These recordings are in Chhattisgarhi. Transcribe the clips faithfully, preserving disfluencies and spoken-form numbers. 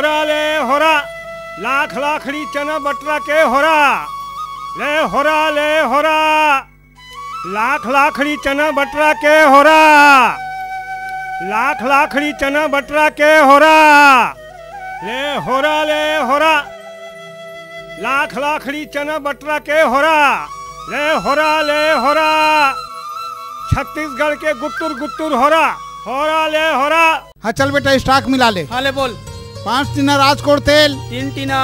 होरा ले होरा, लाख लाखड़ी चना बटरा के होरा। ले होरा ले होरा, लाख लाखड़ी चना बटरा के होरा। लाख लाखड़ी चना बटरा के होरा। ले होरा ले होरा, लाख लाखड़ी चना बटरा के होरा। ले होरा ले होरा, छत्तीसगढ़ के गुत्तुर गुत्तुर होरा। होरा ले होरा। हाँ, चल बेटा, स्टॉक मिला ले। हाँ, ले बोल। पाँच टीना राजकोट तेल। तीन टीना।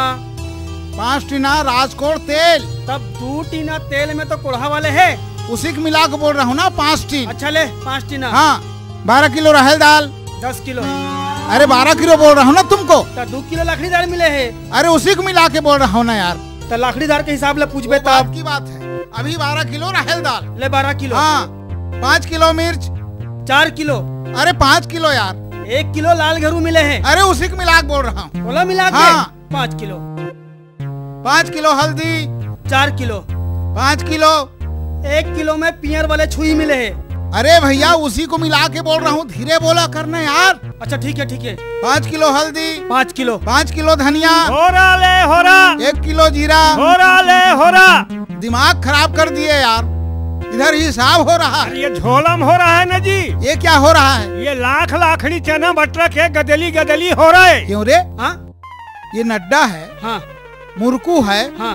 पाँच टीना राजकोट तेल। तब दू टीना तेल में तो कोढ़ा वाले है। उसी को मिला के बोल रहा हूँ ना, पाँच टीन। अच्छा, ले, पाँच टीना। हाँ, बारह किलो राहेर दाल। दस किलो। अरे, बारह किलो बोल रहा हूँ ना तुमको। तो दू किलो लाखड़ी दार मिले है। अरे, उसी को मिला के बोल रहा हूँ ना यार। तो लाखड़ी दार के हिसाब ले पूछबे वो बात तब। की बात है, अभी बारह किलो राहेर दाल। ले, बारह किलो। हाँ, पाँच किलो मिर्च। चार किलो। अरे, पाँच किलो यार। एक किलो लाल घरू मिले हैं। अरे, उसी को मिला के बोल रहा हूँ। बोला मिला के? हाँ। पाँच किलो। पाँच किलो हल्दी। चार किलो। पाँच किलो। एक किलो में पियर वाले छुई मिले हैं। अरे भैया, उसी को मिला के बोल रहा हूँ, धीरे बोला करना यार। अच्छा, ठीक है, ठीक है। पाँच किलो हल्दी। पाँच किलो। पाँच किलो धनिया। होरा ले होरा। एक किलो जीरा। होरा ले होरा। दिमाग खराब कर दिए यार, इधर हिसाब हो रहा है। अरे, ये झोलम हो रहा है ना जी। ये क्या हो रहा है? ये लाख लाखड़ी चना बटरा के गदली गदली हो रहा है। क्यों रे? हाँ? ये नड्डा है, हाँ। मुरकू है, हाँ।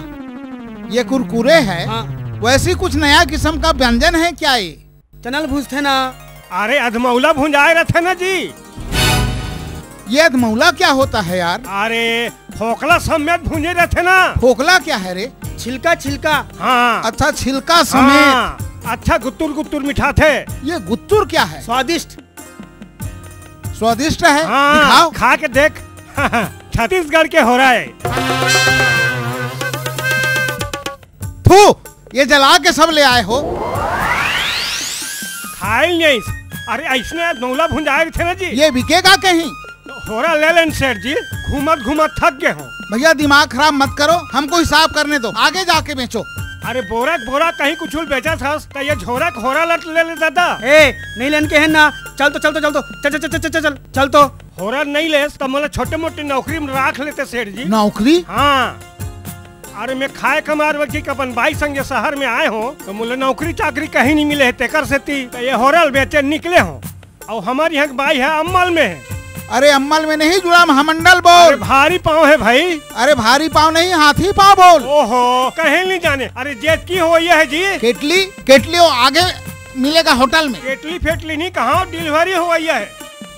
ये कुरकुरे है, हाँ। वैसी कुछ नया किस्म का व्यंजन है क्या ये? चनल भूजथे ना। अरे, अधमौला भुंजाए रहथे ना जी। ये अधमौला क्या होता है यार? अरे, फोकला समेत भूंजे रहथे ना। फोकला क्या है रे? छिलका, छिलका। हाँ। अच्छा, छिलका समेत। हाँ, अच्छा गुत्तुर गुत्तुर मिठाथे। ये गुत्तुर क्या है? स्वादिष्ट। स्वादिष्ट है? हाँ, दिखाओ। खा के देख। छत्तीसगढ़ के होरा है। थू, ये जला के सब ले आए हो। खाइल नहीं। अरे, ऐसने अधमौला भुंजाए रहथे ना जी। ये बिकेगा कहीं? होरा ले लेन सेठ जी, घूमत घूमत थक गए हो। भैया, दिमाग खराब मत करो, हमको हिसाब करने दो, आगे जाके बेचो। अरे, बोरा के बोरा कहीं कुछ बेचत हस, त ये झोरा के होरा लट ले ले दादा। ए, नहीं लेन के है ना, चल तो, चल तो, चल तो, चल, चल, चल, चल, चल, चल, चल तो। होरा नहीं लेस, त मोला छोटे मोटे नौकरी में राख लेते सेठ जी। नौकरी? हाँ। अरे, मैं खाए कमार वकी के अपन बाई संगे शहर में आए हो, तो मोला नौकरी चाकरी कहीं नहीं मिले है, तेकर सेती त ये होरा ल बेचे निकले हो। अउ हमर यहाँ के बाई है अम्मल में है। अरे, अम्मल में नहीं जुड़ा, महामंडल बोल। अरे, भारी पाँव है भाई। अरे, भारी पाँव नहीं, हाथी पाँव बोल। ओहो, कहीं नहीं जाने। अरे, जेतकी हो ये है जी। केटली, केटली वो आगे मिलेगा होटल में। केटली फेटली नहीं, कहाँ डिलीवरी हो ये है।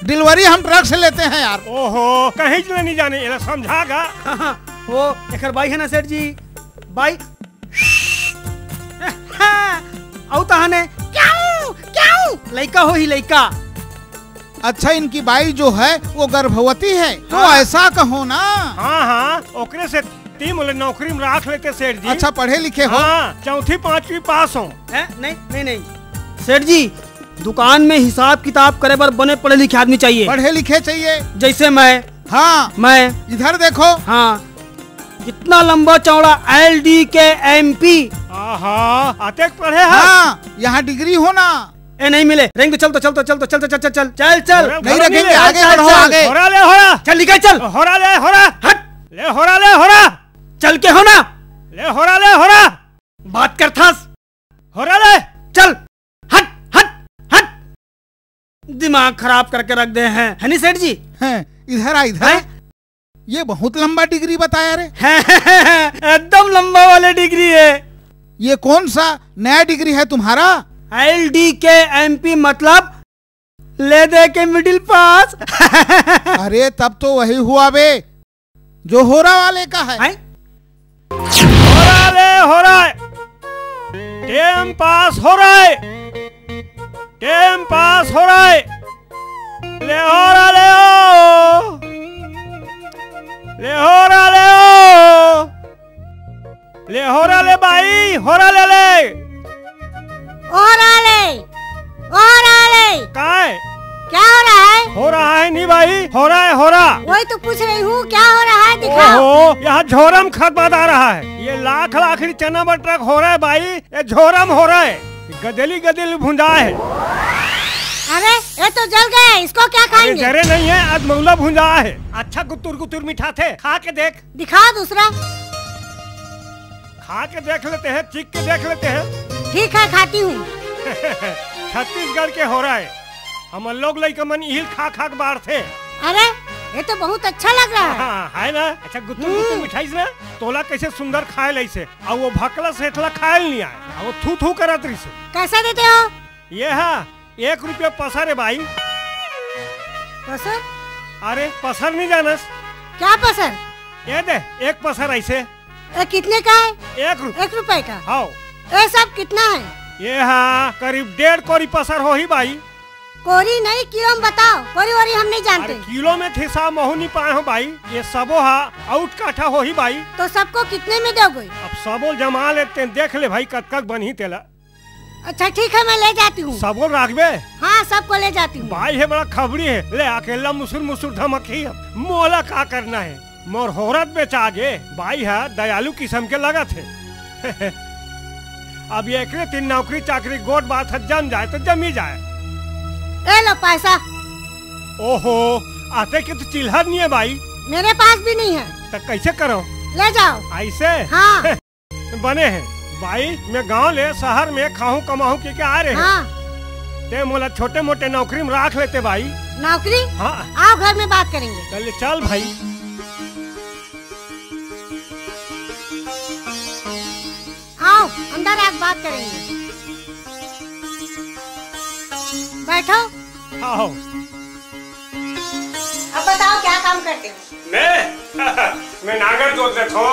डिलीवरी हम ट्रक से लेते हैं यार। ओहो, कहीं नहीं जाने, ये समझागा। वो एकर बाई है ना सेठ जी, बाई। अउ तहाने क्याऊ, क्याऊ, लइका होही, लइका। अच्छा, इनकी बाई जो है, वो गर्भवती है, तो हाँ। ऐसा कहो ना। हाँ, हाँ, ओकरे सेती मोला नौकरी में राख लेते सेठ जी। अच्छा, पढ़े लिखे हो? हाँ, चौथी पांचवी पास हो। हैं? नहीं, नहीं, नहीं। सेठ जी, दुकान में हिसाब किताब करे बर बने पढ़े लिखे आदमी चाहिए। पढ़े लिखे चाहिए। जैसे मैं। हाँ। मैं। इधर देखो। हाँ। इतना लंबा चौड़ा L D K M P। आहा, अतेक पढ़े है? हाँ, यहाँ डिग्री हो ना। ए, नहीं मिले। रेंग दे, चल तो, चल तो, चल तो, चल, चल, चल, चल, चल, चल। अरे, नहीं रखेंगे, चल, आगे चल, बढ़ो, चल। आगे। होरा ले होरा। चल, निकल, चल। होरा ले होरा। हट। ले होरा ले होरा। चल के हो ना। ले होरा ले होरा। बात कर थास। होरा ले। चल। हट, हट, हट। दिमाग खराब करके रख दे हैं, है नी सेठ जी? हैं, इधर आ, इधर। हैं? ये बहुत लंबा डिग्री बताया रे। एकदम लंबा वाला डिग्री है। ये कौन सा नया डिग्री है तुम्हारा? L D K M P मतलब ले दे के मिडिल पास। अरे, तब तो वही हुआ बे, जो होरा वाले का है। हैं? होरा ले होरा। टेम पास हो रहा है। टेम पास हो रहा है। ले होरा ले ओ। ले होरा ले ओ। ले होरा ले बाई, होरा ले ले। होरा ले, होरा ले। काय? क्या हो रहा है? हो रहा है नहीं भाई, होरा है, होरा। वही तो पूछ रही हूँ, क्या हो रहा है, दिखाओ। ओहो, यहाँ झोरम खत बता रहा है। ये लाख लाखड़ी चना बटरा हो रहा है बाई, ये झोरम हो रहा है। गदेली गदेली भुंजा है। अरे, ये तो जल गया, इसको क्या अरे खाएंगे? जरे नहीं है, आज मौला भुंजा है। अच्छा गुतुर गुतुर मिठाथे, खा के देख। दिखाओ दूसरा। खा के देख लेते हैं, चिख के देख लेते हैं। ठीक है, खाती हूँ। छत्तीसगढ़ के होरा है, हमर लोग लइका मन इहिल खा खा के बाढ़थे। अरे, ये तो बहुत अच्छा लग रहा है। हाँ, है ना? अच्छा गुतुर गुतुर हम्म। मिठाइस ना, तोला कैसे सुंदर खाए लइसे, अउ वो भकला सेठ ला खाए ल नहीं आए, अउ वो थू थू करत रहिसे। कैसा देते हो? ये हा एक रुपया पसर है भाई। पसर? अरे पसर नहीं जानस? क्या पसर? ये दे, एक पसर ऐसे। ए, कितने का है? एक रुपया। एक रुपए का? हाँ। ये सब कितना है? ये हा करीब डेढ़ कोरी पसर होही भाई। कोरी नहीं, किलो में बताओ, कोरी वोरी हम नहीं जानते। अरे किलो में हिसाब महू नहीं पाए हो भाई, ये सबो हा आउट काठा होही भाई। तो सबको कितने में दोगे? अब सबो जमा लेते हैं, देख ले भाई कतका बनही तेला। अच्छा ठीक है, मैं ले जाती हूँ। सबो राखबे? हाँ, सबको ले जाती हूँ। बाई हे बड़ा खबड़ी हे, ले अकेला मुसुर मुसुर धमकही। मोला का करना हे, मोर होरत बेचा गे। बाई हा दयालु किसम के लगत हे। अब एकरे तीन नौकरी चाकरी गोठ बात ह जम जाए तो जमी जाए। ए लो पैसा। ओहो, आते के तो चिल्हर नहीं है बाई। मेरे पास भी नहीं है। तो कैसे करो? ले जाओ। ऐसे? हाँ। बने हे बाई, मैं गांव ले शहर में खाहूं कमाहूं के, के आ रहे हैं। हाँ। ते मोला छोटे मोटे नौकरी में राख लेते बाई। नौकरी? हाँ। आओ घर में बात करेंगे। चल चल भाई। आओ अंदर आके बात करेंगे। बैठो। आओ। अब बताओ क्या काम करते हो? मैं मैं नांगर जोत लेथो,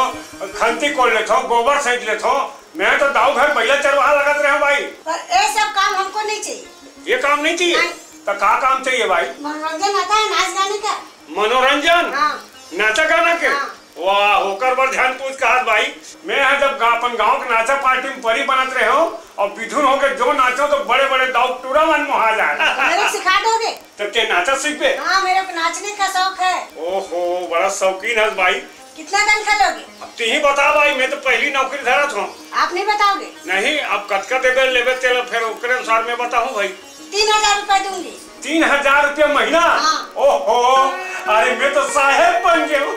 खंती कोड़ लेथो, गोबर सैंत लेथो। मैं तो दाऊ घर बैला चरवाहा लगत रहे भाई। पर ये सब काम हमको नहीं चाहिए। ये काम नहीं चाहिए? नहीं। तो का काम चाहिए भाई? मनोरंजन आता है नाच गाने का। मनोरंजन? हाँ। नाचा गाना के? हाँ। वाह, ओकर बर झन पूछ कहत भाई। मैं ह जब गा-, अपन गांव के नाचा पार्टी में परी बनत रहे हो और बिधुन होके जो नाचो तो बड़े बड़े दाऊ टूरा मन मोहा जाए। मेरे को सिखा दोगे? तो के नाचा सीखबे? हाँ, मेरे को नाचने का शौक है। ओहो, बड़ा शौकीन है भाई। कितना तनखा लोगे? अब तू ही बता भाई, मैं तो पहली नौकरी धरत हूँ। आप नहीं बताओगे? नहीं, अब कतका देबे लेबे तेला, फिर ओकरे अनुसार मैं बताऊँ भाई। तीन हजार रुपए दूंगी। तीन हजार रुपया महीना? हाँ। ओहो, अरे मैं तो साहेब बन गया हूँ।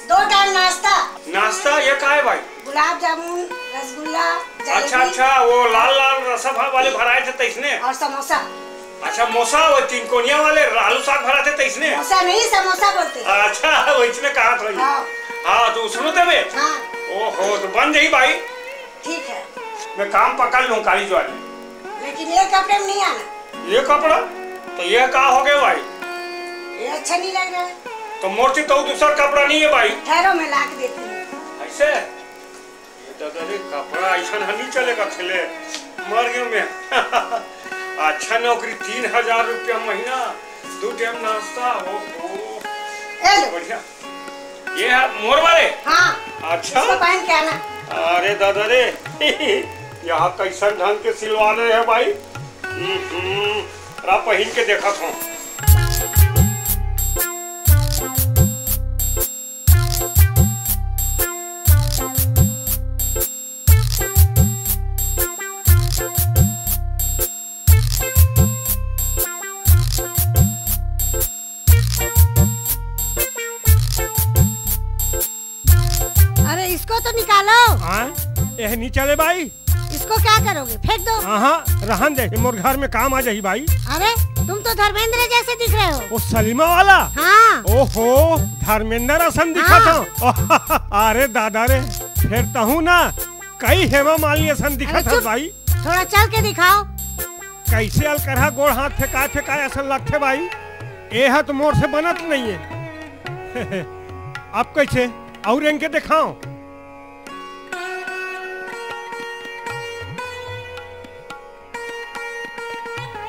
दो टाइम नाश्ता। नाश्ता ये का है भाई? गुलाब जामुन, रसगुल्ला, अच्छा जलेबी। अच्छा, वो लाल लाल रसा भा-, वाले भराए थे तैसने? और समोसा। अच्छा, मोसा, वो तीन कोनिया वाले आलू साग भरा थे तैसने? मोसा नहीं, समोसा बोलते हैं। अच्छा, वैसने कहा था। हाँ। हाँ, तो सुनो ते बे। हाँ। ओहो, तो बन जाई भाई। ठीक है। मैं काम पकड़ लूँ काली ज्वाली। लेकिन ये कपड़े में नहीं आना। ये कपड़ा? तो ये का हो गया भाई? ये अच्छा नहीं लग रहा है। तो मोर ती तो दूसर कपड़ा नहीं है भाई। ठहरो, मैं ला के देती हूँ। ऐसे? ये दादा रे, कपड़ा ऐसा नहीं चलेगा खेले। मर गया मैं। अच्छा नौकरी, तीन हजार रुपया महीना, दो टाइम नाश्ता, ओहो। ए लो। बढ़िया। ये है मोर वाले? हाँ। अच्छा। इसको पहन के आना। अरे दादा रे, यहाँ कैसन ढंग के सिलवा रहे हैं भाई। हम्म, हम्म, रा पहन के देखा था। अरे इसको तो निकालो। हाँ, यह नहीं चले भाई। इसको क्या करोगे? फेंक दो। हाँ, रहन दे, मोर घर में काम आ जाही भाई। अरे तुम तो धर्मेंद्र जैसे दिख रहे हो। वो सलीमा वाला? हाँ। ओहो, धर्मेंद्र असन दिखा हाँ। था। अरे दादा रे, फिर तहूँ ना कई हेमा मालिनी असन दिखा अरे था चुप। भाई। थोड़ा चल के दिखाओ। कैसे अलकरहा गोड़ हाथ फेंकाए फेंकाए असन लगथे भाई। ए हा तो मोर से बनत नहीं है। अब कैसे? और इनके दिखाओ।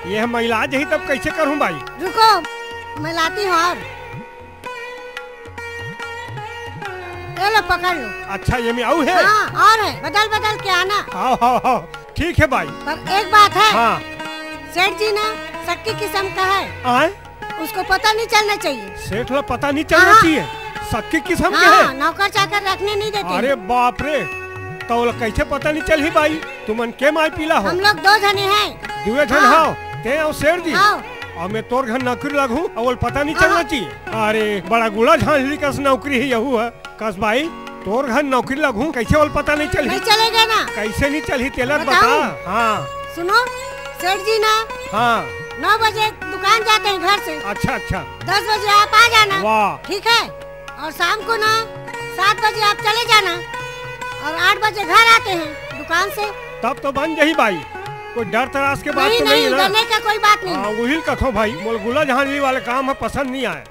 ये महिला जही तब कैसे करूं भाई? रुको, मैं लाती हूँ और। ये लो, पकड़ लो। अच्छा, ये में आऊ है? हाँ, और है, बदल बदल के आना। हाँ, हाँ, हाँ, ठीक है भाई। पर एक बात है, हाँ। सेठ जी ना सक्की किस्म का है। आए? उसको पता नहीं चलना चाहिए। सेठ ला पता नहीं चलना हाँ। चाहिए? सक्की किस्म के हाँ, है? नौकर चाकर रखने नहीं देते। अरे बाप रे, तो ओला कैसे पता नहीं चलही भाई? तुमन के माई पीला हो? हम लोग दो जने हैं। दुए जन हाँ। हो, ते और सेठ जी? हाँ। अउ मैं तोर घर नौकरी लगहूँ, अउ ओला पता नहीं चलना चाहिए? अरे, बड़ा गुला झांझली कस नौकरी हे यहू ह। कस बाई, तोर घर नौकरी लगहूँ, कइसे ओला पता नहीं चलही? नहीं चलेगा ना। कइसे नहीं चलही, तेला बता। हाँ। सुनो, सेठ जी ना, हाँ। नौ बजे दुकान जाते हैं घर से। अच्छा, अच्छा। दस बजे आप आ जाना। वाह। ठीक है? और शाम को ना, सात बजे आप चले जाना और आठ बजे घर आते हैं दुकान से। तब तो बन जाही बाई, कोई डर तरास के बात नहीं, तो नहीं है ना? डरने का कोई बात नहीं। हाँ, वही कथों भाई, मोला गुला झांझली वाले काम ह पसंद नहीं आय।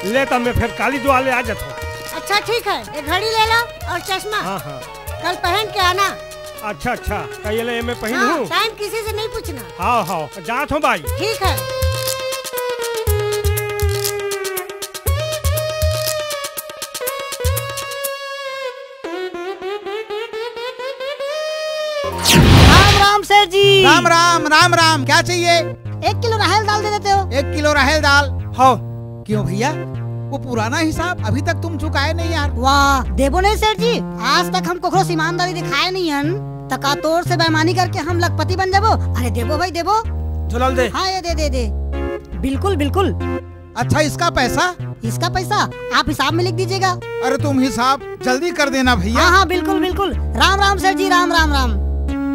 ले, तब मैं फिर काली दुआ ले आ जाथों। अच्छा, ठीक है, एक घड़ी ले लो और चश्मा। हाँ, हाँ। कल पहन के आना। अच्छा, अच्छा, त ये ले, ये मैं पहनहूँ। हाँ, टाइम किसी से नहीं पूछना। हाँ, हाँ, जाथों बाई। ठीक है। राम राम सेठ जी। राम राम, राम राम। क्या चाहिए? एक किलो राहेर दाल दे देते हो? एक किलो राहेर दाल। हो। क्यों भैया, वो पुराना हिसाब अभी तक तुम चुकाए नहीं यार। वाह, देबो नहीं सेठ जी, आज तक हम कोखरो से ईमानदारी दिखाए नहीं हन, त का तोर से बेईमानी करके हम लखपति बन जाबो? अरे देबो भाई, देबो। झोला ल दे। हाँ, ये दे, दे, दे। बिल्कुल, बिल्कुल। अच्छा, इसका पैसा? इसका पैसा आप हिसाब में लिख दीजिएगा। अरे तुम हिसाब जल्दी कर देना भैया। हाँ, हाँ, बिल्कुल, बिल्कुल। राम राम सेठ जी, राम, राम, राम।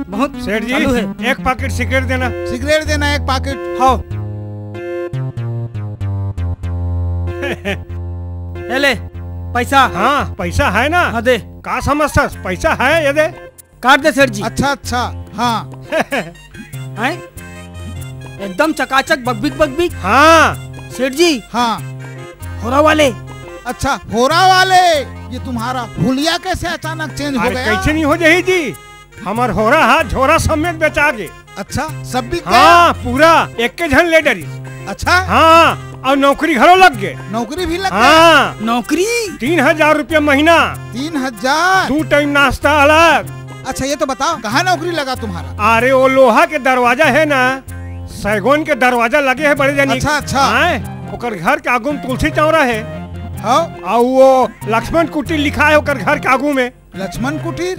बहुत सेठ जी, चालू है। एक पाकिट सिगरेट देना। सिगरेट देना एक पाकिट। हाँ। ये ले, पैसा। हाँ, पैसा है ना? हाँ, दे। का समझथस? पैसा है, ये दे। काट दे सेठ जी। अच्छा, अच्छा, हाँ। हैं? एकदम चकाचक, बकबिक बकबिक। हाँ। सेठ जी। हाँ। होरा वाले। अच्छा, होरा वाले। ये तुम्हारा हुलिया कैसे अचानक चेंज हो अरे, गया? कैसे नहीं हो जाही जी? हमर होरा हा झोरा समेत बेचा गे। अच्छा, सब बिक गया? हाँ, पूरा एक के झन ले डरिस। अच्छा? हाँ, अउ नौकरी घलो लग गे। नौकरी भी लग गया? हाँ। नौकरी? तीन हजार रुपया महीना। तीन हजार? दू टाइम नाश्ता अलग। अच्छा, ये तो बताओ, कहाँ नौकरी लगा तुम्हारा? अरे, वो लोहा के दरवाजा है ना, सैगोन के दरवाजा लगे है बड़े जनी। अच्छा, अच्छा। हाँ, ओकर घर के आगू में तुलसी चौरा है। हाँ। अउ वो लक्ष्मण कुटीर लिखा है ओकर घर के आगू में। लक्ष्मण कुटीर?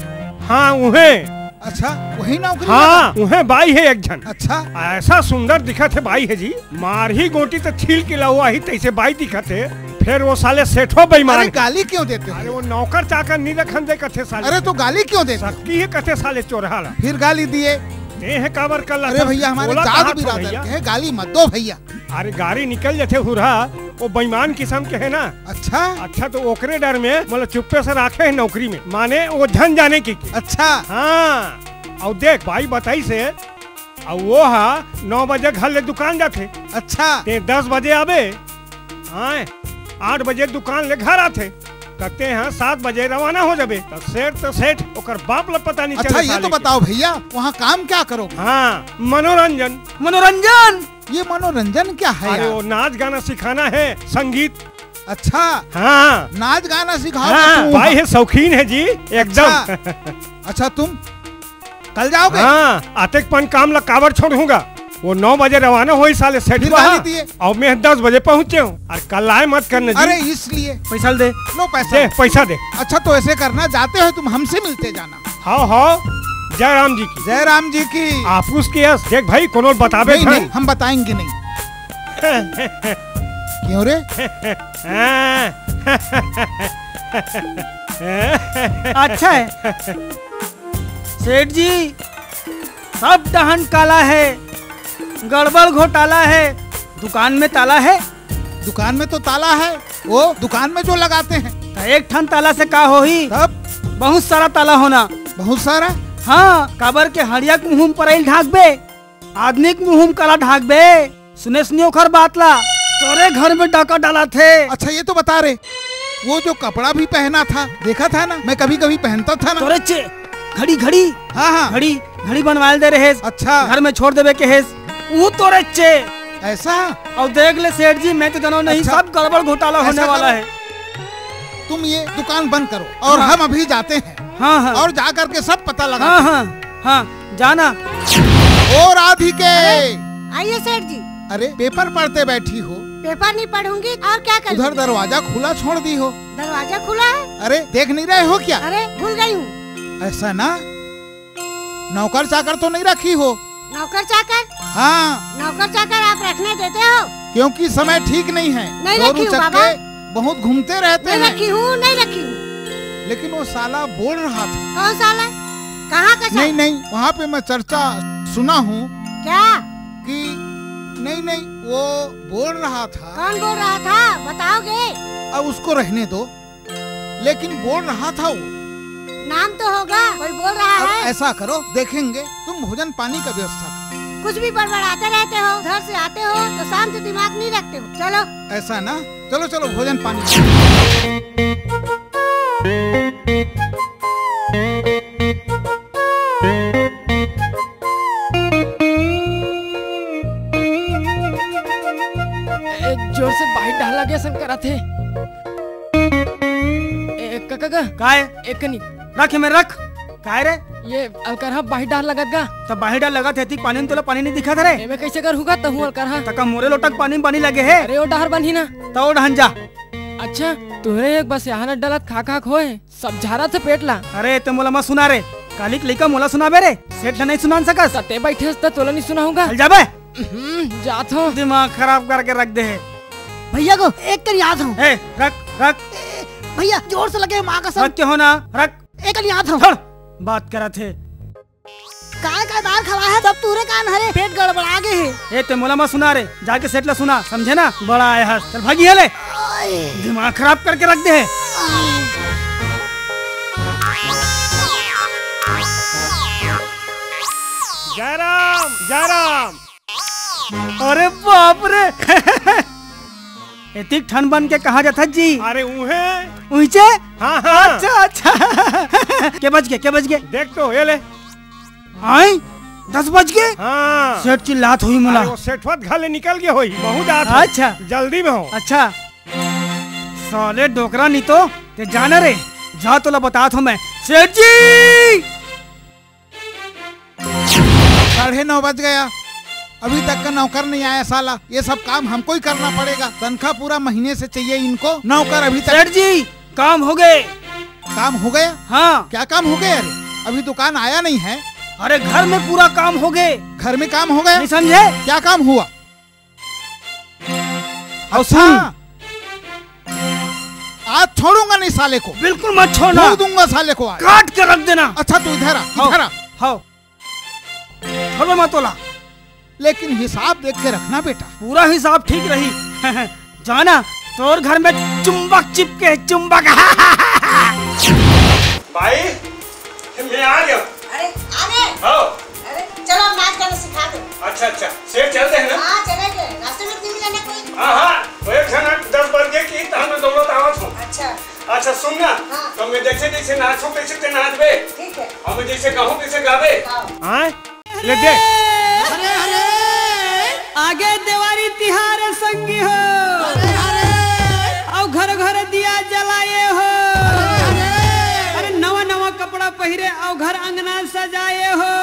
हाँ, उहें। अच्छा, वही नौकरी हाँ, लगा? उहें बाई है एक झन। अच्छा। ऐसा सुंदर दिखत है बाई है जी, मारही गोटी त छील के लहुआही तइसे बाई दिखत है। फिर वो साले सेठो बेईमान अरे, है। गाली क्यों देते हो? अरे, वो नौकर चाकर नहीं रखन दे कथे साले। अरे, तो गाली क्यों देते हो? सकी है कथे साले चोरहा ला। फिर गाली दिए। ते है काबर कर अरे लखन? भैया, हमारे बोला जात कहाँ थो बिरादर भैया? के हैं, गाली मत दो भैया। अरे गाड़ी निकल जाथे हुरहा, वो बेईमान किस्म के है ना। अच्छा? अच्छा, तो ओकरे डर में मतलब चुप्पे से राखे है नौकरी में, माने वो झन जाने की, की। अच्छा। हाँ, अउ देख बाई बताइस हे, अउ वो हा नौ बजे घर ले दुकान जाथे। अच्छा। ते दस बजे आबे, हाँ, आठ बजे दुकान ले घर आथे, त ते हा सात बजे रवाना हो जाबे। त सेठ त सेठ, ओकर बाप ला पता नहीं अच्छा, चले ये साले तो के। बताओ भैया, वहाँ काम क्या करोगे? हाँ, मनोरंजन। मनोरंजन? ये मनोरंजन क्या है अरे यार? वो नाच गाना सिखाना है, संगीत। अच्छा। हाँ। नाच गाना सिखाओगे हाँ, तुम? भाई है, शौकीन है जी, एकदम। अच्छा। अच्छा, तुम कल जाओगे? हाँ, अतेक पन काम ला काबर छोड़हूँगा? वो नौ बजे रवाना होइस साले सेठ फिर वहाँ, गाली दिए। अउ मैं दस बजे पहुँचे हूँ। अउ कल्लाई मत करना जी। अरे इसलिए। पैसा दे। लो पैसा। दे, पैसा दे। अच्छा, तो ऐसे करना, जाते हो तुम हमसे मिलते जाना। हाँ, हाँ। जय राम जी की। जय राम जी की। आपुस के यस, देख भाई, कोनो बताबे नहीं, झन। नहीं, हम बताएंगे नहीं। क्यों रे? अच्छा है। सेठ जी, सब डहन काला है, गड़बड़ घोटाला है। दुकान में ताला है? दुकान में तो ताला है, वो दुकान में जो लगाते हैं। त एक ठन ताला से का होही? तब? बहुत सारा ताला होना। बहुत सारा? हाँ, काबर के हड़िया के मुँह में परइल ढाकबे, आदमी के मुँह में काला ढाकबे। सुनेस नहीं ओखर बात ला, तोरे घर में डाका डालथे। अच्छा, ये तो बता रे, वो जो कपड़ा भी पहना था, देखा था ना, मैं कभी कभी पहनता था ना। तोरे चे, घड़ी, घड़ी। हाँ, हाँ। घड़ी, घड़ी बनवाए दे रहेस। अच्छा। घर में छोड़ देबे कहेस, वो तोरे चे। ऐसा? अउ देख ले सेठ जी, मैं तो जानो नहीं, अच्छा। सब गड़बड़ घोटाला होने वाला है। तुम ये दुकान बंद करो और हाँ। हम अभी जाते हैं। हाँ, हाँ। और जा करके सब पता लगा। हाँ, हाँ, हाँ, जाना। ओ राधिके। अरे, आइए सेठ जी। अरे, पेपर पढ़ते बैठी हो? पेपर नहीं पढ़ूंगी और क्या करूंगी? उधर दरवाजा खुला छोड़ दी हो। दरवाजा खुला है? अरे, देख नहीं रहे हो क्या? अरे, भूल गई हूँ। ऐसा ना, नौकर चाकर तो नहीं रखी हो? नौकर चाकर? हाँ। नौकर चाकर आप रखने देते हो? क्योंकि समय ठीक नहीं है। नहीं रखी हूँ, बाबा। बहुत घूमते रहते हैं। नहीं रखी हूँ, नहीं रखी हूँ। लेकिन वो साला बोल रहा था। कौन साला? कहाँ का साला? नहीं, नहीं, वहाँ पे मैं चर्चा सुना हूँ। क्या? कि नहीं, नहीं, वो बोल रहा था। कौन बोल रहा था, बताओगे? अब उसको रहने दो, लेकिन बोल रहा था वो। नाम तो होगा, कोई बोल रहा अब है। ऐसा करो, देखेंगे, तुम भोजन पानी का व्यवस्था करो। कुछ भी बड़बड़ाते रहते हो, घर से आते हो तो शांत दिमाग नहीं रखते हो। चलो। ऐसा ना, चलो, चलो, भोजन पानी। ए, जोर से बाहिर डाल लगे असन करत हे। ए, काका का? काय? एक कनी। रख, मैं रख। काय रे? ये अलकरहा बाहिर डाल लगत गा। त बाहिर डाल लगत हे, एती पानी में तोला पानी नहीं दिखत रे? एमे कैसे कर हुगा तहूँ अलकरहा? त का मोरे लोटक पानी में पानी लगे हे? अरे, ओ डहर बनही ना। त ओ डहन जा। अच्छा, तुहरे एक बस यहाँ न डलत खा खा होए। सब झारा से पेट ला। अरे, ते मोला मत सुना रे। काली के लइका मोला सुनाबे रे। सेठ ला नहीं सुनान सकस। सटे बैठे त तोला नहीं सुनाऊंगा। चल जाबे। हम्म, जात हो। दिमाग खराब करके रख दे हे। भैया को एक कर याद हो। ए, रख, रख। ए, भैया, जोर से लगे, माँ कसम। रख के हो ना, रख। एक कर याद हो। छोड़, बात करत हे। काय का दाल खवा है, सब तूरे कान हरे, पेट गड़बड़ा गे हे। ए, ते मोला मत सुना रे, जाके सेठ ला सुना, समझे ना? बड़ा आय हस, चल भागी हे ले। ओए। दिमाग खराब करके रख दे हे। जयराम, जयराम। अरे बाप रे। एतिक ठन बन के कहाँ जाथस जी? अरे उहे। उहिचे? हाँ, हाँ। अच्छा, अच्छा। के बज गे, के बज गे? देख तो, ये ले। आय? दस बज गे? हाँ। सेठ चिल्लात होही मोला। अरे वो सेठवा घर ले निकल गे होही, बहुत आत हो। अच्छा। जल्दी में हो। अच्छा। साले डोकरा नहीं तो, ते जाना रे, जा तोला बतात हो मैं। सेठ जी! साढ़े नौ बज गया, अभी तक का नौकर नहीं आया साला। ये सब काम हमको ही करना पड़ेगा। तनख्वाह पूरा महीने से चाहिए इनको, नौकर अभी तक। सेठ जी, काम हो गे। काम हो गया? हाँ। क्या काम हो गया रे? अभी दुकान आया नहीं है। अरे, घर में पूरा काम हो गे। घर में काम हो गया? नहीं समझे? क्या काम हुआ? अच्छा। सुन। आज छोड़ूंगा नहीं साले को। बिल्कुल मत छोड़ना। धो दूंगा साले को आज। काट के रख देना। अच्छा, तू इधर आ, हाँ, इधर आ। हाँ। छोड़ो मत तोला। लेकिन हिसाब देख के रखना बेटा। पूरा हिसाब ठीक रही। जाना, तोर घर में चुंबक चिपके, चुंबक। भाई, मैं आ गया। अरे, आ गए? हाँ। अरे, चलो, अब नाच गाना सिखा दो। अच्छा, अच्छा, सेठ चलते हैं ना? हाँ, चलेंगे। रास्ते में नहीं मिलेंगे कोई? हाँ, हाँ, वो एक घंटा दस बज गए कि तहन मैं दौड़त आवत हूँ। अच्छा। अच्छा, सुन ना, हाँ। तो मैं जैसे जैसे नाचूं, तैसे तैसे नाचबे। ठीक है। और मैं जैसे गाऊं, तैसे गाबे। हाँ। हाँ? ले दे। अरे, अरे, आगे देवारी तिहार संगी हो। अरे, अरे, अउ घर घर दिया जलाए हो। अरे, अरे, नवा नवा कपड़ा पहिरे अउ घर अंगना सजाए हो।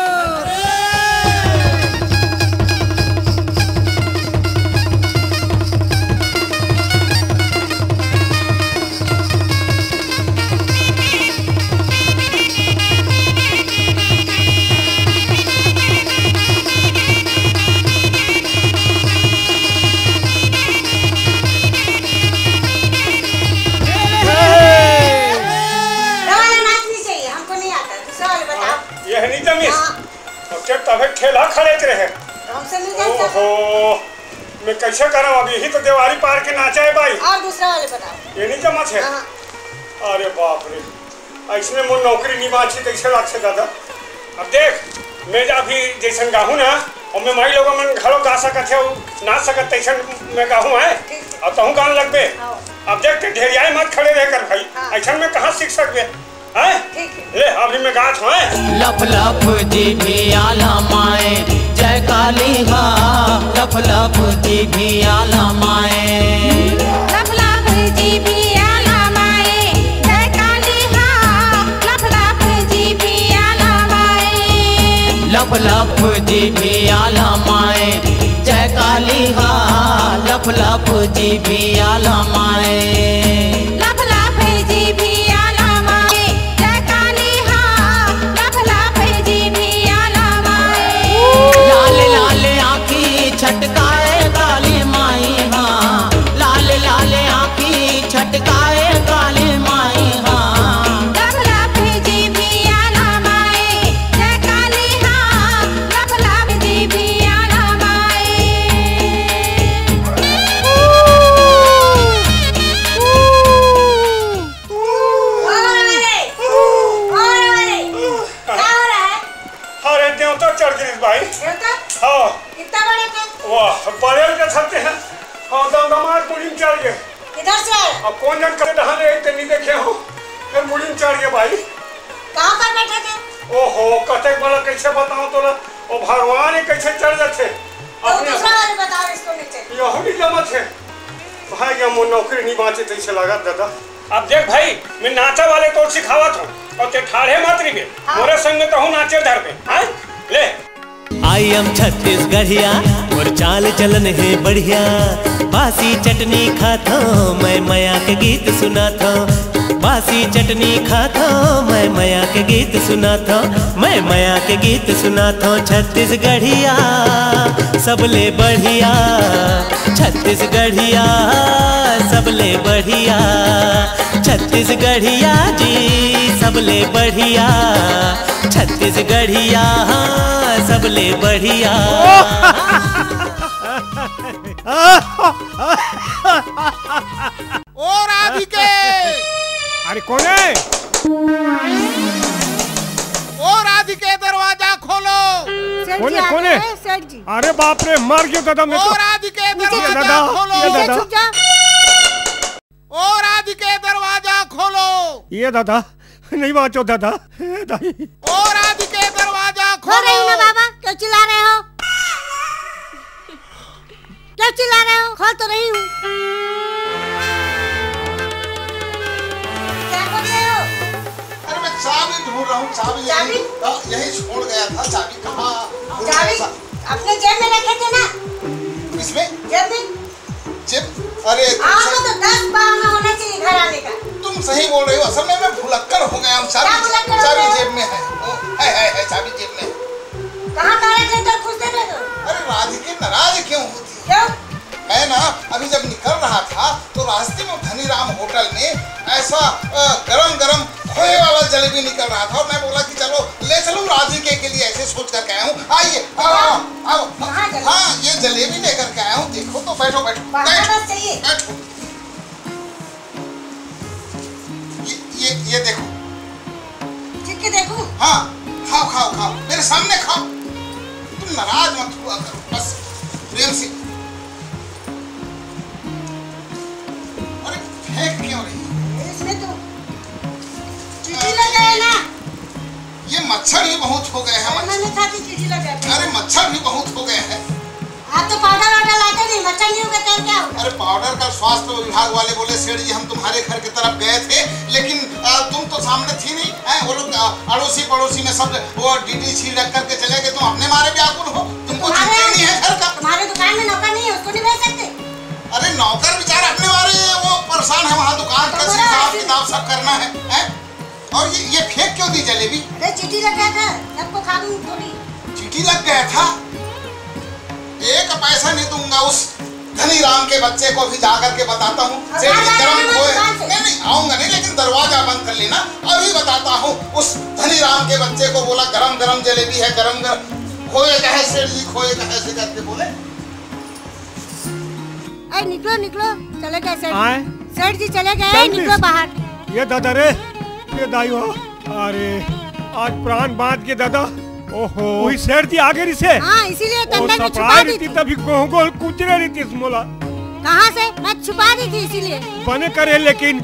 ये वाला नाच नहीं चाहिए, हमको नहीं आता, दूसरा वाला बताओ। ये है नहीं जमीन। हाँ। अब क्या तबे ठेला खड़े के रहे। तो हमसे नहीं जाता। ओहो, मैं कैसे करा? अब यही तो देवारी पार के नाचा है भाई। और दूसरा वाले बताओ। ये नहीं जमा छे। हाँ। अरे बाप रे, ऐसने मोर नौकरी नहीं बांची, कैसे लागथे दादा? अब देख, मैं जा अभी जैसन गाहूँ ना, और मैं माई लोग मन घलो गा सकत है, नाच सकत तैसन मैं गाहूँ है। ठीक है। अब तहूँ गान लगबे। हाँ। अब देख, ते ढेरियाए मत खड़े रह कर भाई, हाँ। ऐसन में कहाँ सीख सकबे? हैं? ठीक है। ले, अभी मैं गात हूँ, हैं? लफ लफ जीभिया लमाए, जय काली हा। लफ लफ जीभिया लमाए। लफ लफ जीभिया लमाए, जय काली हा। लफ लफ जीभिया लमाए। लफ लफ जीभिया लमाए, जय काली हा। लफ लफ जीभिया लमाए। लफ लफ जीभिया लमाए, जय काली हा। लफ लफ जीभिया लमाए। या के छते हैं। हाँ, दमदमात मुड़ी में चढ़ गए। किधर से आए? अब कौन जन करे डहान ले, ते नहीं देखे हो। फिर मुड़ी में चढ़ गए भाई। कहाँ पर बैठे थे? ओहो, कते बड़ा कैसे बताओ तोला? ओ भगवान, ये कैसे चढ़ जाते? तो अपने दूसरा वाले बताओ इसको नीचे। यहू नहीं जमत है। भाई, ये मोर नौकरी नहीं बाँचे तइसे लागत दादा। अब देख भाई, मैं नाचा वाले तोर सिखावत हूँ, और ते ठाढ़े मत रहिबे। हाँ। मोरे संग में तहूँ नाचे धरबे, हाँ? ले। I am छत्तीसगढ़िया, मोर चाल चलन हे बढ़िया। बासी चटनी खाथो, मैं मया के गीत सुनाथो। बासी चटनी खाथो, मैं मया के गीत सुनाथो। मैं मया के गीत सुनाथो। छत्तीसगढ़िया सबले बढ़िया, छत्तीसगढ़िया सबले बढ़िया, छत्तीसगढ़िया जी सबले बढ़िया, छत्तीसगढ़िया हाँ सबले बढ़िया। ओ राधिके! अरे कौन है? ओ राधिके, दरवाजा खोलो। सेठ कौन जी है, आ कौन गए है? हैं, सेठ जी। अरे बाप रे, मर गयो दादा मैं ओ तो। राधिके, नीचे दरवाजा दादा, खोलो। ये नीचे दादा। छुप जा। ओ राधिके, दरवाजा खोलो। ये दादा, नहीं बाँचो दादा। हे दाई। ओ राधिके, दरवाजा खोलो। रही हूँ ना बाबा, क्यों चिल्ला रहे हो? क्यों चिल्ला रहे हो? खोल तो रही हूँ। क्या खोल रहे हो? अरे मैं चाबी ढूंढ रहा हूँ, चाबी यहीं, चाबी? हाँ, यहीं छोड़ गया था। चाबी कहाँ भूल गया चाबी था? अपने जेब में रखे थे ना। इसमें? जेब में। जेब? अरे तुम आपको सही तो दस बहाना होना चाहिए घर आने का। तुम सही बोल रही हो, असल में मैं भुलक्कड़ हो गया हूँ। चाबी, क्या भुलक्कड़ हो चाबी गए हो? जेब में है। ओ, है, है, है, चाबी जेब में है। कहाँ तारा जंतर खुश थे तो? अरे राधिके, नाराज क्यों होती हो? क्यों? मैं ना अभी जब निकल रहा था तो रास्ते में धनीराम होटल में ऐसा, अ, गरम गरम खोए वाला जलेबी निकल रहा था और मैं बोला कि चलो ले चलूं राधिके के लिए, ऐसे सोच करके आया हूँ। आइए, आओ, आओ, आओ। कहाँ जलेबी? हाँ, ये जलेबी लेकर के आया हूँ। देखो तो, बैठो, बैठो, बहाना बैठो, बस चाहिए। बैठो। ये, ये, ये देखो। चिख के देखूं? हाँ, खाओ, खाओ, खाओ, मेरे सामने खाओ। तुम नाराज मत हुआ करो, बस प्रेम से। अरे, फेंक क्यों रही? इसमें तो चींटी लग गए ना। ये मच्छर भी बहुत हो गए हैं। अरे, मैंने कहा कि चींटी लग गए। अरे, मच्छर भी बहुत हो गए हैं। आप तो पाउडर वाउडर लाते नहीं, मच्छर नहीं होगा तो क्या होगा? अरे, पाउडर का स्वास्थ्य विभाग वाले बोले, "सेठ जी, हम तुम्हारे घर की तरफ गए थे, लेकिन, आ, तुम तो सामने थी नहीं, हैं?" वो लोग, आ, अड़ोसी पड़ोसी में सब वो डीडी छिड़क करके चले गए, तुम अपने मारे व्याकुल हो, तुमको तुम्हारे चिंता ही नहीं है घर का। तुम्हारे दुकान में नौकर नहीं है, उसको नहीं भेज सकते? अरे, नौकर बेचारा अपने मारे वो परेशान है, वहाँ दुकान तो का पूरा हिसाब ऐसे किताब सब करना है, हैं? और ये, ये फेंक क्यों दी जलेबी? अरे, चींटी लग गया था, सबको खा गई थोड़ी। चींटी लग गया था? एक पैसा नहीं दूंगा उस धनीराम के बच्चे को, भी जा करके बताता हूँ। और सेठ जी, कहाँ जा रहे हैं गरम खोए। दुकान से? नहीं, नहीं, आऊंगा नहीं, लेकिन दरवाजा बंद कर लेना, अभी बताता हूँ उस धनीराम के बच्चे को। बोला, "गरम गरम जलेबी है, गरम गरम खोए का है सेठ जी, खोए का है," ऐसे करके बोले। ए, निकलो, निकलो, चले गए सेठ। आए? सेठ जी चले गए, चल निकलो दिस। बाहर। ये दादा रे, ये दाई हो। अरे, आज प्राण बाँच गे दादा। ओहो, वही सेठ जी आगे रिसे। हाँ, इसीलिए ओ, टंडन में छुपा दी थी। तभी गोल गोल कुचरे रही थी मोला। कहाँ से? मैं छुपा दी थी इसीलिए। बने करे, लेकिन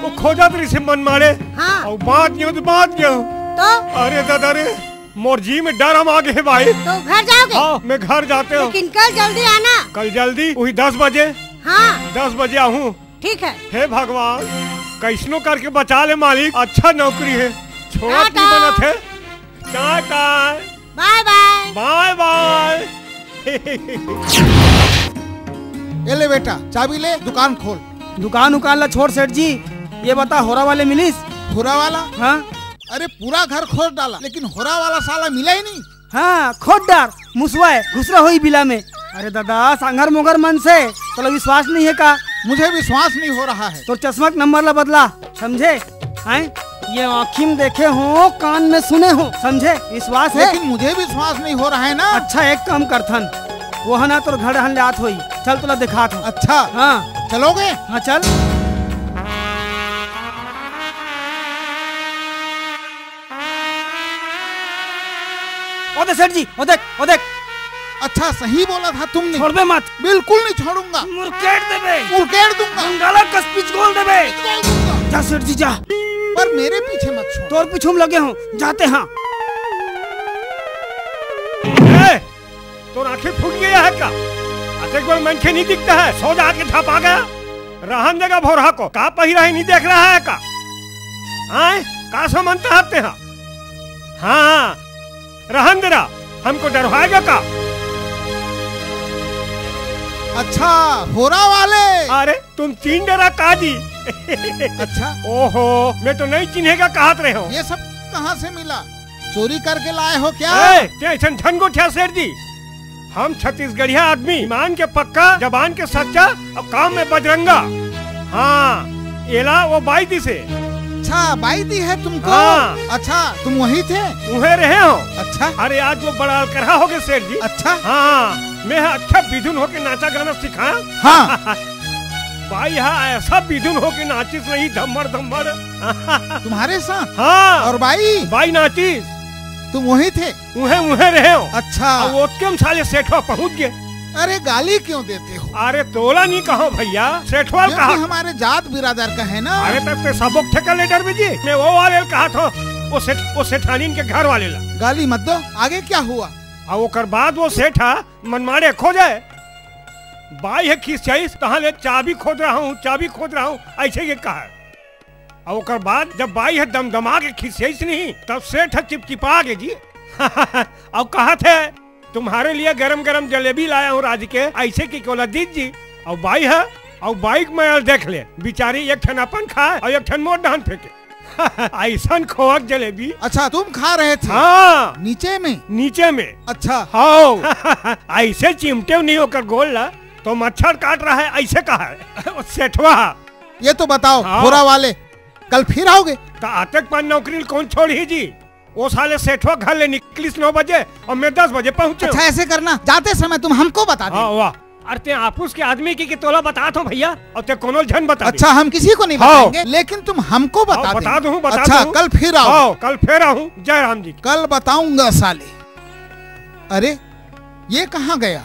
वो खोजत रही से मन मारे। हाँ। और बाँच गयो तो बाँच गयो। तो? अरे दादा रे, मोर जी में डर हम आ गए भाई। तो घर जाओगे? हाँ, मैं घर जाते हूँ। लेकिन कल जल्दी आना। कल जल्दी, वही दस बजे। हाँ। दस बजे आहूँ। ठीक है। हे भगवान, कैसनो करके बचा ले मालिक, अच्छा नौकरी है, छोड़त नहीं टाटा। बनत है। टाटा। बाय बाय। बाय बाय। ए ले बेटा, चाबी ले, दुकान खोल। दुकान उकान ला छोड़ सेठ जी, ये बता, होरा वाले मिलिस? होरा वाला? हाँ। अरे, पूरा घर खोज डाला, लेकिन होरा वाला साला मिला ही नहीं। हाँ, खोद डार, मुसवा है, घुसरा होई बिला में। अरे दादा, सांघर मोगर मन से, तोला विश्वास नहीं है का? मुझे विश्वास नहीं हो रहा है। तोर चश्मा के नंबर ला बदला, समझे? हैं? ये आँखी में देखे हो, कान में सुने हो, समझे? विश्वास है? लेकिन मुझे विश्वास नहीं हो रहा है ना। अच्छा, एक काम करथन, वो है ना, तोर घर हन ले आत होई, चल, तोला दिखात हूँ। अच्छा। हाँ। चलोगे? हाँ, चल। ओ दे सेठ जी, ओ देख, ओ देख। अच्छा, सही बोला था तुमने। छोड़बे मत। बिल्कुल नहीं छोड़ूंगा। मुरकेट देबे। मुरकेट दूंगा। मुंडाला कस पिचगोल देबे। पिचगोल दूंगा। जा सेठ जी, जा। पर मेरे पीछे मत छोड़। तोर पीछू में लगे हूँ, जाते हाँ। ए, तोर आँखें फूट गया है का? अतेक बड़ मनखे नहीं दिखता है, सो जाके धपा गया। रहन देगा भोरहा को, का पहिरा है, नहीं देख रहा है का? आए, का समझता है तेहा? हाँ, रहन दे रहा, हमको डरवाएगा का? अच्छा, होरा वाले। अरे, तुम चीन डरा का जी? अच्छा। ओहो, मैं तो नहीं चिन्हेगा कहत रहे हो। ये सब कहाँ से मिला? चोरी करके लाए हो क्या? ए, ते ऐसन झन गोठिया सेठ जी। हम छत्तीसगढ़िया आदमी, ईमान के पक्का, जबान के सच्चा और काम में बजरंगा। हाँ, एला वो बाई दिसे। अच्छा, बाई दी है तुमको? हाँ। अच्छा, तुम वहीं थे? उहे रहे हो। अच्छा। अरे, आज वो बड़ा अलकरहा हो गए सेठ जी। अच्छा। हाँ, मैं अच्छा बिधुन होके नाचा गाना सिखाया। हाँ। बाई हा ऐसा बिधुन होके नाचिस रही, धम्मड़ धम्मड़। तुम्हारे साथ? हाँ। और बाई? बाई नाचिस। तुम वहीं थे? उहे, उहे रहे हो। अच्छा। अब ओतके में साले सेठवा पहुंच गए। अरे, गाली क्यों देते हो? अरे, तोला नहीं कहो भैया, सेठवा क्योंकि कहा। हमारे जात बिरादर का है ना। अरे, तब ते सबक ठेका लेटर में जी। मैं वो वाले कहा था, वो सेठ, वो सेठानीन के घर वाले ला। गाली मत दो, आगे क्या हुआ? अब ओकर बाद वो सेठा मनमाड़े खो जाए। बाई है खिसियाइस, तहाँ ले चाबी खोज रहा हूँ, चाबी खोज रहा हूँ, ऐसे ये कहा है। और ओकर बाद जब बाई ह दमदमा के खिसियाइस नहीं, तब सेठ ह चिपचिपा गे जी। और कहा थे, "तुम्हारे लिए गरम गरम जलेबी लाया हूँ राज के, ऐसे कि कोला दीद जी।" और बाई ह, और बाई के मैं देख ले, बिचारी एक ठन अपन खाए और एक ठन मोर डहन फेंके। ऐसन खोआ के जलेबी। अच्छा, तुम खा रहे थे? हाँ। नीचे में? नीचे में। अच्छा। हाँ। ऐसे चिमटे नहीं ओकर गोल ला, तो मच्छर काट रहा है, ऐसे कहा है। सेठवा। ये तो बताओ, हाँ। होरा वाले, कल फिर आओगे? तो आतक पान नौकरी कौन छोड़ी जी? वो साले सेठवा घर ले निकलिस नौ बजे और मैं दस बजे पहुंचे। अच्छा, ऐसे करना, जाते समय तुम हमको बता देना। हाँ, वाह। अरे ते आपुस के आदमी की, की तोला बतात हो भैया, और ते कोनो झन बता दे। अच्छा, हम किसी को नहीं हाँ। बताएंगे, लेकिन तुम हमको बता हाँ, बता देना। दूँ, बता अच्छा, दूँ। कल फिर आओ। हाँ, कल फिर आऊँ, जय राम जी। कल बताऊंगा साले। अरे, ये कहाँ गया?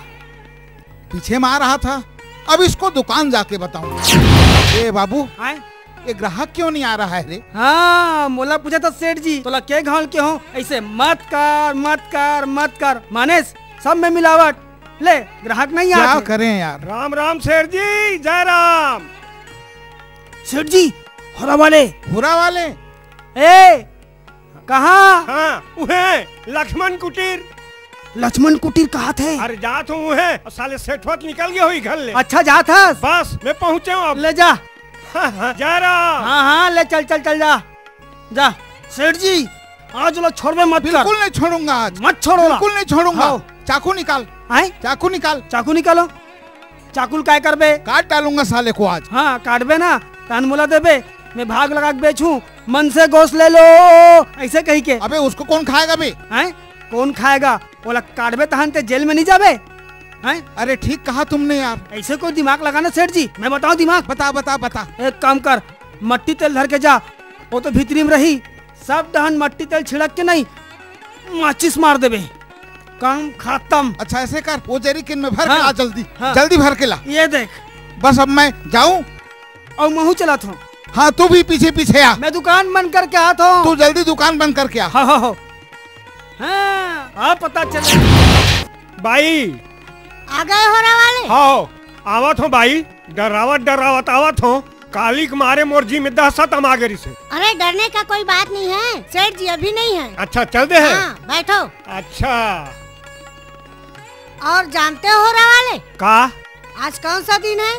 पीछे में आ रहा था, अब इसको दुकान जाके बताऊंगा। ए बाबू, आए? ये ग्राहक क्यों नहीं आ रहा है रे? हाँ, मोला पूछा था सेठ जी, तोला के घाल के हो, ऐसे मत कर, मत कर, मत कर। मानेस, सब में मिलावट। ले, ग्राहक नहीं क्या आते। करें यार? राम राम सेठ जी, जय राम। सेठ जी, होरा वाले। होरा वाले? ए, कहाँ? हाँ, उहे, लक्ष्मण कुटीर। लक्ष्मण कुटीर कहाँ थे? अरे जात हूँ उहे, साले सेठवा तो निकल गए होई घर ले। अच्छा, जात हस? बस, मैं पहुँचे हूँ अब। ले जा। हाँ, हाँ, जा रहा। हाँ, हाँ, ले चल, चल, चल जा। जा। सेठ जी, आज ला छोड़बे मत कर। बिल्कुल नहीं छोड़ूंगा आज। मत छोड़ो ला। बिल्कुल नहीं छोड़ूंगा। हाँ। चाकू निकाल। आए? चाकू निकाल। चाकू निकालो। चाकू ल काय करबे? काट डालूंगा साले को आज। हाँ, काटबे ना, तहन मोला देबे, मैं भाग लगा के बेचूं, मन से गोश्त ले लो, ऐसे कही के। अबे उसको कौन खाएगा बे? हैं? कौन खाएगा? ओला काटबे तहन ते जेल में नहीं जाबे? हैं? अरे ठीक कहा तुमने यार। ऐसे कोई दिमाग लगाना सेठ जी, मैं बताऊं दिमाग? बता, बता, बता। एक काम कर, मट्टी तेल धर के जा, वो तो भीतरी में रही, सब डहन मट्टी तेल छिड़क के नहीं, माचिस मार देबे, काम खत्म। अच्छा ऐसे कर, वो जेरिकिन में भर के हाँ। ला जल्दी, हाँ। जल्दी भर के ला। ये देख। बस अब मैं जाऊं? और महू चलत हूँ। हाँ, तू भी पीछे पीछे आ। मैं दुकान बंद करके आत हूँ। तू जल्दी दुकान बंद करके आ। हाँ, हाँ, हाँ। हाँ, अब पता चले। बाई। आ गए होरा वाले? हाँ, आवत हूँ बाई। डरावत डरावत आवत हूँ। काली के मारे मोर जी में दहशत अमा गे रिसे। अरे, डरने का कोई बात नहीं है, सेठ जी अभी नहीं है। अच्छा, चल दे है। हाँ, बैठो। अच्छा। और जानते हो होरा वाले? का? आज कौन सा दिन है?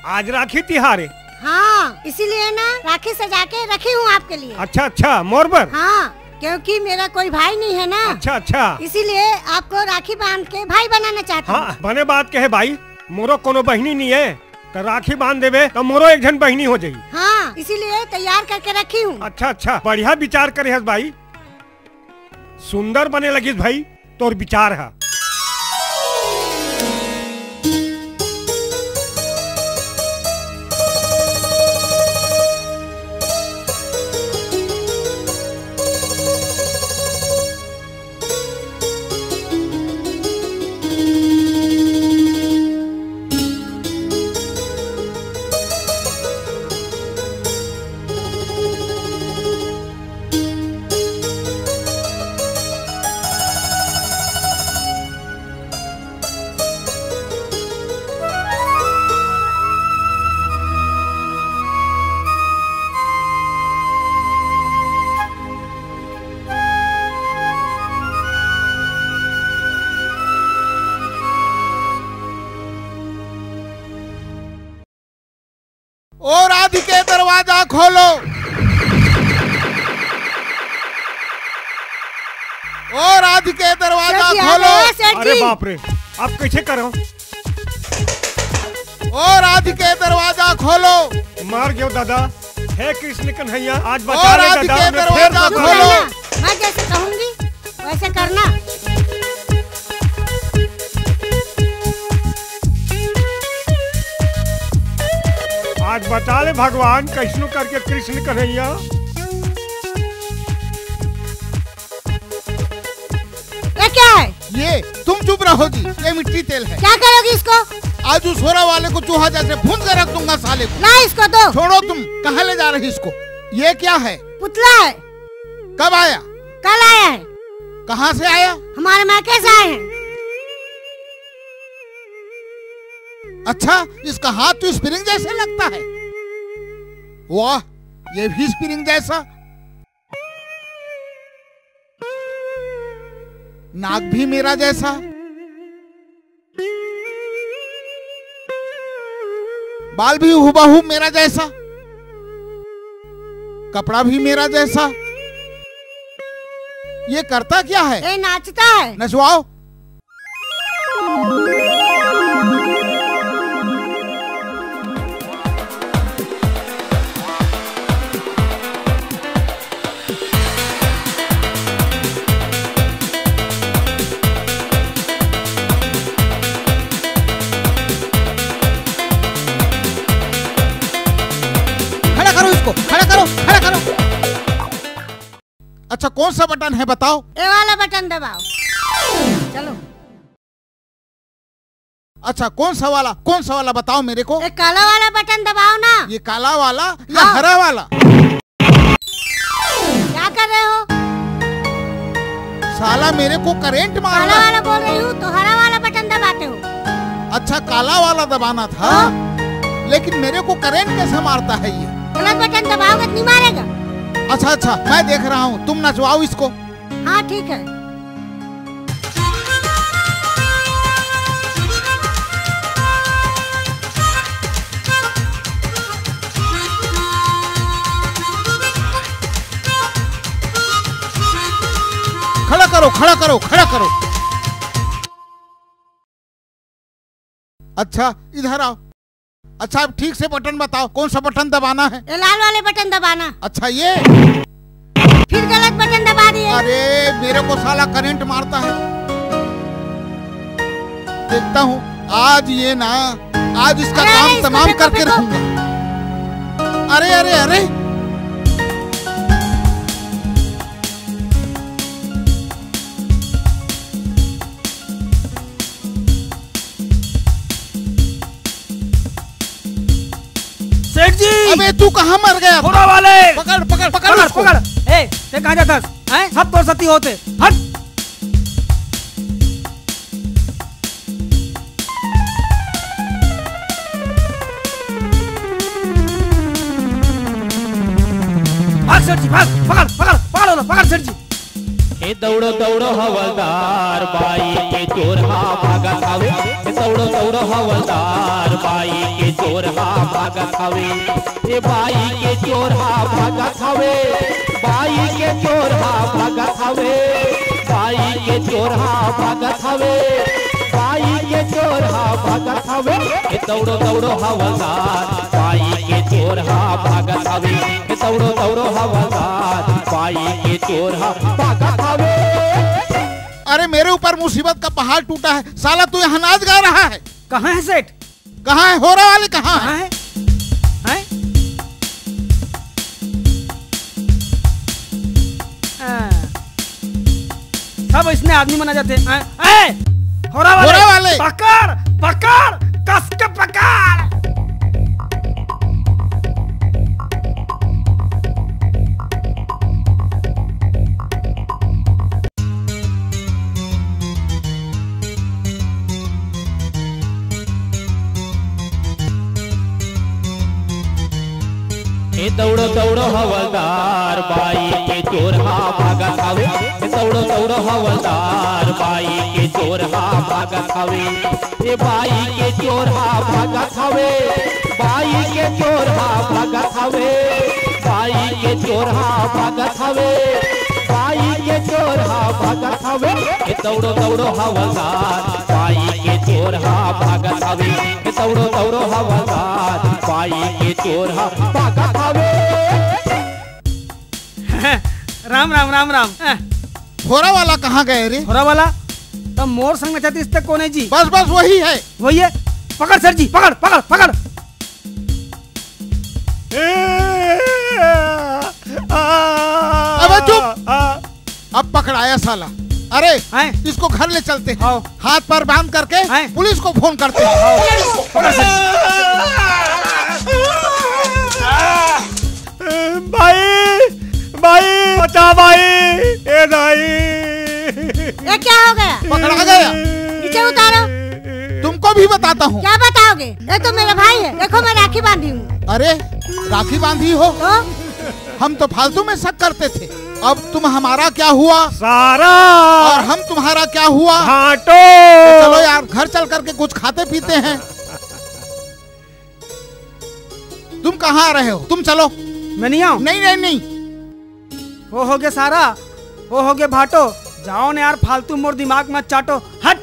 आज राखी तिहार है। हाँ, इसीलिए ना राखी सजा के रखी हूँ आपके लिए। अच्छा, अच्छा, मोर बर? हाँ, क्योंकि मेरा कोई भाई नहीं है ना। अच्छा, अच्छा। इसीलिए आपको राखी बांध के भाई बनाना चाहती हूँ। हाँ, बने बात कहे भाई, मोरो कोनो बहिनी नहीं है, तो राखी बांध देबे तो मोरो एक झन बहिनी हो जाई। हाँ, इसीलिए तैयार करके रखी हूँ। अच्छा, अच्छा, बढ़िया विचार करे हस भाई, सुंदर बने लगिस भाई तोर विचार हा। ओ राधिके, दरवाजा खोलो। ओ राधिके, दरवाजा खोलो। अरे बाप रे, आप कैसे करो? ओ राधिके, दरवाजा खोलो। मार गयो दादा। हे कृष्ण कन्हैया, आज बचा ले दादा, मैं फेर दरवाजा खोलो। मैं जैसे कहूंगी वैसे करना। आज बचा ले भगवान, कैसनो करके कृष्ण कन्हैया। ये क्या है? ये तुम चुप रहो जी, ये मिट्टी तेल है। क्या करोगी इसको? आज उस होरा वाले को चूहा जैसे भून के रख दूंगा साले को। ना, इसको दो। छोड़ो तुम, कहाँ ले जा रही इसको? ये क्या है? पुतला है। कब आया? कल आया है। कहाँ से आया? हमारे मायके से आए हैं। अच्छा, इसका हाथ तो स्प्रिंग जैसे लगता है। वाह, ये भी स्प्रिंग जैसा। नाक भी मेरा जैसा, बाल भी हूबहू मेरा जैसा, कपड़ा भी मेरा जैसा। ये करता क्या है? ये नाचता है। नचवाओ। खड़ा करो इसको, खड़ा करो, खड़ा करो। अच्छा, कौन सा बटन है बताओ? ये वाला बटन दबाओ। चलो। अच्छा, कौन सा वाला, कौन सा वाला बताओ मेरे को? ये काला वाला बटन दबाओ ना। ये काला वाला या हाँ। हरा वाला? क्या कर रहे हो? साला मेरे को करंट मार काला रहा है। वाला बोल रही हूँ तो हरा वाला बटन दबाते हो। अच्छा, काला वाला दबाना था, हाँ। लेकिन मेरे को करंट कैसे मारता है ये? गलत बटन दबाओगे तो नहीं मारेगा। अच्छा अच्छा, मैं देख रहा हूँ, तुम नचवाओ इसको। हाँ ठीक है। खड़ा करो, खड़ा करो, खड़ा करो। अच्छा, इधर आओ। अच्छा, अब ठीक से बटन बताओ, कौन सा बटन दबाना है? ये लाल वाले बटन दबाना। अच्छा, ये? फिर गलत बटन दबा दिए। अरे, मेरे को साला करंट मारता है। देखता हूँ, आज ये ना, आज इसका अरे, काम अरे, इसको तमाम फेंको, करके फेंको। रखूंगा। अरे, अरे, अरे। सेठ जी! अबे तू कहाँ मर गया था? थोड़ा वाले! पकड़, पकड़, पकड़ पकड़, उसको। पकड़। ए, ते कहाँ जाता है? हैं? सब तोर सती होते। हट! भाग सेठ जी, भाग! पकड़, पकड़, पकड़ लो, पकड़ सेठ जी। ए दौड़ो दौड़ो हवलदार, बाई के चोर हा भागत हवे। ए दौड़ो दौड़ो हवलदार, बाई के चोर हा भागत हवे। ए बाई के चोर हा भागत हवे, बाई के चोर हा भागत हवे, बाई के चोर हा भागत हवे, बाई के चोर हा भागत हवे। ए दौड़ो दौड़ो हवलदार, बाई के चोर हा भागत हवे। ए दौड़ो दौड़ो हवलदार, बाई के चोर हा भागत हवे। अरे, मेरे ऊपर मुसीबत का पहाड़ टूटा है। साला, तू यहाँ नाच गा रहा है। कहाँ है सेठ? कहाँ है? होरा वाले कहाँ है? कहाँ है? हैं? हाँ। सब इसने आदमी मना जाते हैं। हैं? ए! होरा वाले! होरा वाले! पकड़! पकड़! कस के पकड़! ए दौड़ो दौड़ो हवलदार, बाई के चोर हा भागत हवे। ए दौड़ो दौड़ो हवलदार, बाई के चोर हा भागत हवे। ए बाई के चोर हा भागत हवे, बाई के चोर हा भागत हवे, बाई के चोरहा भागत हवे, बाई के चोरहा भागत हवे। ए दौड़ो दौड़ो हवलदार, बाई के चोरहा भागत हवे। ए दौड़ो दौड़ो हवलदार, बाई के चोरहा भागत हवे। राम राम, राम राम। फोरा वाला कहाँ गए रे? फोरा वाला तो मोर संग नचत रिहिस ते, कोन हे जी? बस बस वही है। वही है। पकड़ सर जी, पकड़ पकड़ पकड़। अबे चुप। अब पकड़ाया साला। अरे, हैं? इसको घर ले चलते हैं। आओ। हाथ पैर बांध करके हैं? पुलिस को फोन करते हैं। आओ। पकड़ सर। भाई, भाई, बचा भाई। ए भाई। ये क्या हो गया? पकड़ा गया। नीचे उतारो। तुमको भी बताता हूँ। क्या बताओगे? ये तो मेरा भाई है। देखो, मैं राखी बांधी हूँ। अरे, राखी बांधी हो? तो? हम तो फालतू में शक करते थे। अब तुम हमारा क्या हुआ? सारा। और हम तुम्हारा क्या हुआ? घाटो। तो चलो यार, घर चल करके कुछ खाते पीते हैं। तुम कहाँ आ रहे हो? तुम चलो। मैं नहीं आऊँ। नहीं, नहीं, नहीं। वो हो गया सारा, वो हो गया भाटो। जाओ ना यार, फालतू मोर दिमाग मत चाटो। हट।